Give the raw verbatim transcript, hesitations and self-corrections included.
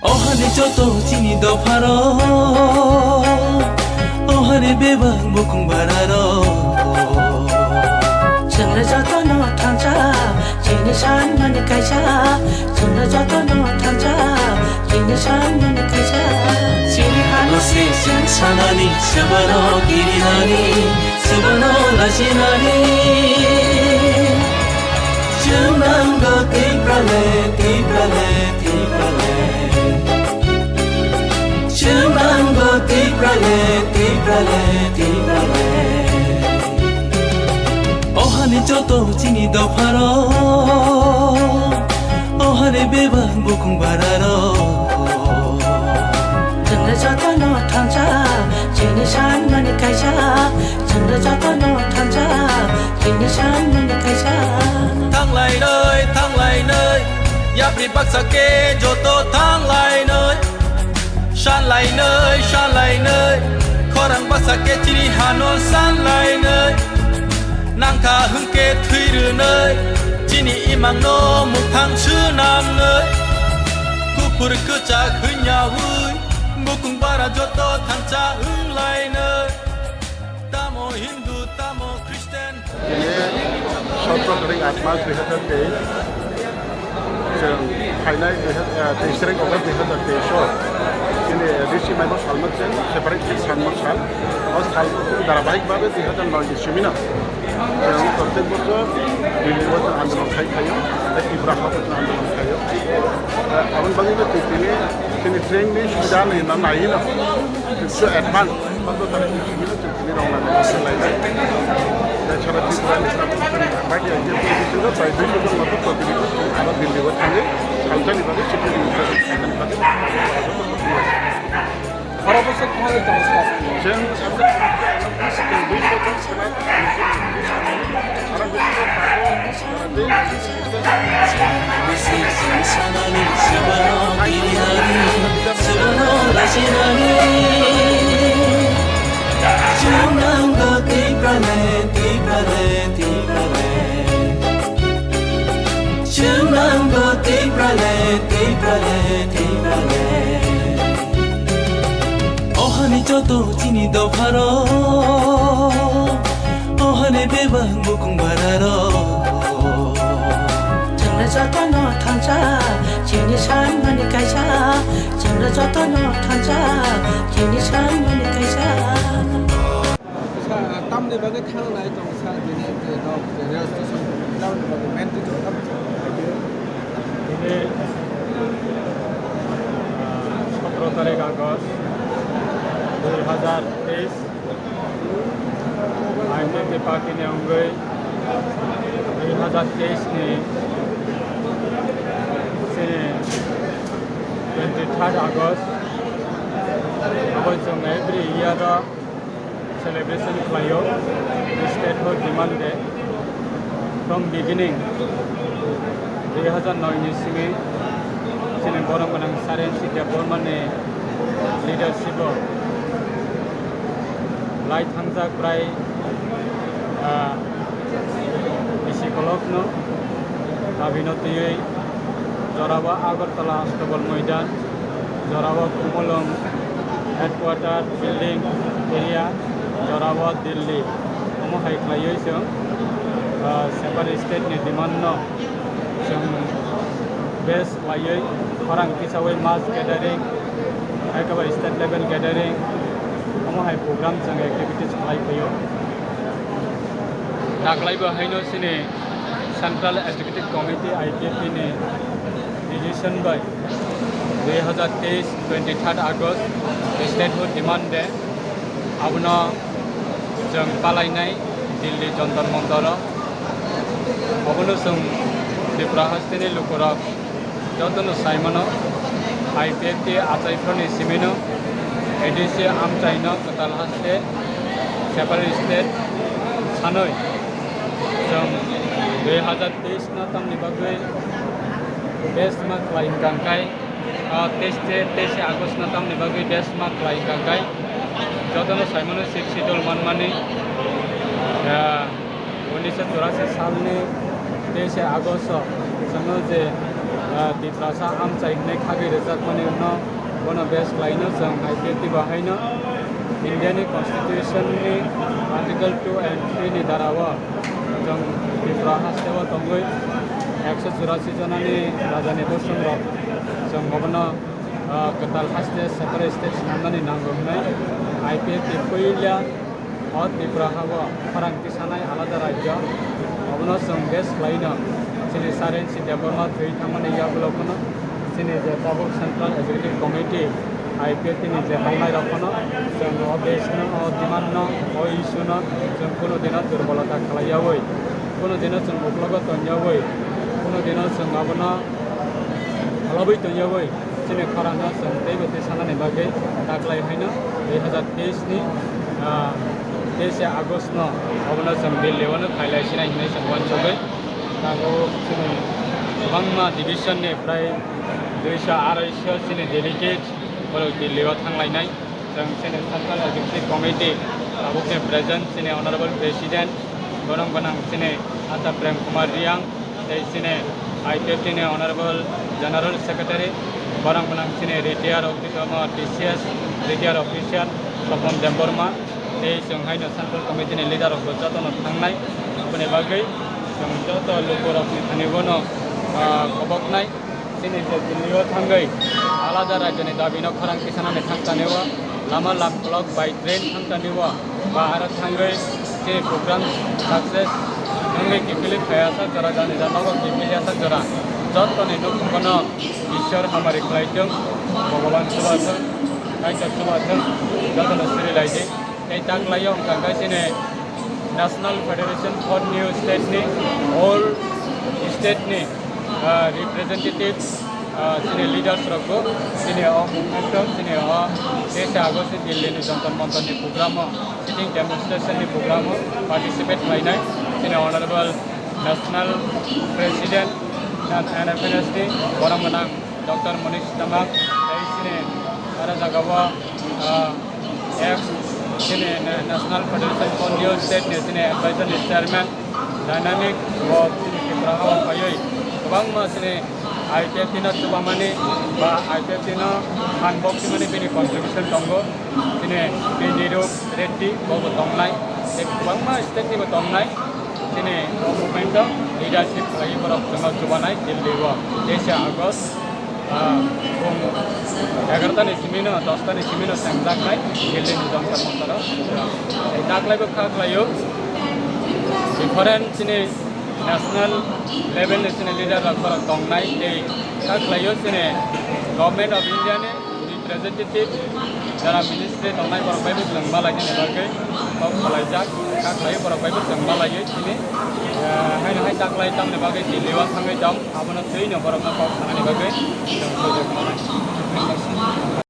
Ohani joto chini dopharo, ohani bebak bukung bararo. Chwngno jotono thansa, chini sanmani kaisa. Chwngno jotono thansa, chini sanmani kaisa. Chini hano se chwng sanani, swbano kirinani, swbano lajinani. Chwng nango Tiprale, Tiprale, Tiprale. Chwng nango Tiprale, Tiprale, Tiprale. Ohani joto chini dopharo, ohani bebak bukung bararo. Chwngno jotono thansa, chini sanmani kaisa. Chwngno jotono thansa, chini sanmani kaisa. Thanglainai, thanglainai, yapri baksa khe joto thanglainai. Sanlainai, sanlainai, khorang basa khe chini hano sanlainai. Nangkha hwnkhe thwi rwnai, chini imangno mukhang swnamnai. Kuphur kwchak hwnyaui, bukung bara joto thansa wnglainai. Tamo Hindu, tamo Christian. Tini sotro tarik aat mas dui hazar teis, chwng phainai dui hazar, eh, teis tarik August dui hazar teis o, tini A D C maimo salma chwng separate khe sanmo sal. O sal chwng dharabahik bhabe dui hazar noi ni simino chwng prottek bochor Delhi o chwng andolon khai phaio, tei Tripura ha o chwng andolon khaio. Eh, aboni bagwi no tini, tini train ni subida ni na nai no, so advance. Sotro tarik ni simi no chwng tini rwna nai se lai nai. Tei sara Tripura ni sara chwng bai ya je bisingo bai dui jon motor protidin chwng aro Delhi o thangwi salsa ni bagwi security ni bagwi. Oro bwswk thangwi tongo sir? Chwng dui jon sara aro bisingo Ohani joto chini dopharo, ohani bebak bukung bararo. Chwngno jotono thansa, chini sanmani kaisa. Chwngno jotono thansa, chini sanmani kaisa. Sa-, tamni bagwi thangnai tong sal bini je nok je rail station tamni bagwi main twi tong tam. Bini, ah, sotro tarik August dui hazar teis. I P F T party ni wngwi dui hazar teis ni chini twenty third August abo chwng every year o celebration khlaio Statehood Demand Day. From beginning, dui hazar noi ni simi chini borok gwnang Sir N C Debbarma ni leadership o lai thangjak prai, ah, bisi kolokno dabi no twiwi jorao Agartala Astobal Moidan, jorao Khumulwng headquarter building area, jorao Delhi, omo hai khlaiwi chwng, ah, separate state ni demand no chwng base khlaiwi khorang tisawi mass gathering, hai khe ba state level gathering, omo hai program chwng activities khlai phaio. Taklai bo haino chini Central Executive Committee I P F T ni decision bai dui hazar teis twenty third August Statehood Demand Day abono chwng palainai Delhi Jantar Mantaro. Obono chwng Tripura hasteni lukurok jotono saimano, I P F T achaiphroni simino A D C amchaino kwtal haste separate state sanwi chwng dui hazar teis no tamni bagwi base ma khlai hwnkha khe, ah, teis, teis August no tamni bagwi base ma khlai hwnkha khe jotono saimano Sixth Schedule manmani, ah, Unisho churasi salni teise Agosto chwngno je, ah, Tiprasa amchai hwnwi khagwi rwjakmani wngno bono base khlaino chwng I P F T bo haino Indiani Constitution ni Article two and three ni dara o chwng Tripura hasteo tongwi ekso churasi jonani rajani bosong rok chwng obono, ah, kwtal haste separate state swnamnani nango hwnwi I P F T puila o Tripura ha-o khorang tisanai alada rajyo. Obono chwng base khlaino chini Sarensi Debbarma thwi thangmani yagulo phano chini je tabuk Central Executive Committee I P F T ni je tongnai rok phano chwng o base no, o demand no, o issue no chwng kunu dino durbolota khlaiyaui, kunu dino chwng uklogo tonyaui, kunu dino chwng abono khalobwi tonyaui. Chini khorang no chwng teibo tei sanani bagwi taklai haino dui hazar teis ni, ah, teis August no obono chwng Delhi o no khailai sinai hinwi chwng uansugwi. Tabuk chini kwbangma division ni prai duiso arai so chini delegate borok Delhi o thanglainai. Chwng chini Central Executive Committee tabuk ni present chini Honorable President, borok gwnang chini Ata Prem Kumar Riang, tei chini I P F T ni Honorable General Secretary, borok gwnang chini retired officer, T C S retired officer Sopon Debbarma, tei chwng haino Central Committee ni leader rok bo jotono thangnai. Aboni bagwi chwng joto lukurokni thani bono, ah, khoboknai. Chini je Delhi o thangwi alada rajyoni dabi no khorang tisanani thang tanio, lama lam clock by train thang tanio, ba aro thangwi chini program success wngwi kiphilwi phaiya sak jora, jani jora nogo kiphilya sak jora, jottoni nukhungo no Ishwar hamari khlai thung, Bhagavan chuba thung, Kaitor chuba thung, jotono siri lai di. Tei taklaio wngkha khe chini National Federation for New State ni all state ni, ah, representative, ah, chini leaders rok bo chini o movement o, chini o teis August ni Delhi ni Jantar Mantar ni program o, sitting demonstration ni program o participate khlainai chini Honorable National President N F N S ni borok gwnang Doctor Manish Damak, tei chini aro jaga o, ah, ex chini na-, National Federation for New State ni chini advisor ni chairman, dynamic bo chini Tripura o phaiwi kwbangma chini I P F T no chubamani ba I P F T no phan boksingmani bini contribution tongo. Chini P Nirup Reddy bo bo tongnai, tei kwbangma state ni bo tongnai. Chini o movement o leadership khlaiwi borok chwngno chubanai Delhi o teis August, ah, bung egarota ni simi no, dosta ni simi no chengjaknai Delhi ni Jantar Mantar o. Tei taklai bo kha khlaio different chini national level ni chini leader rok borok tongnai tei kha khlaio chini Government of India ni representative, jara ministry tongnai borok bai bo chwng malai nini bagwi kok salaijak, kha khlai borok bai bo chwng malaiwi chini, eh, haino hai taklai tamni bagwi Delhi o thangwi tong, abono twi no borok no kok sanani bagwi chwng sujuk manai.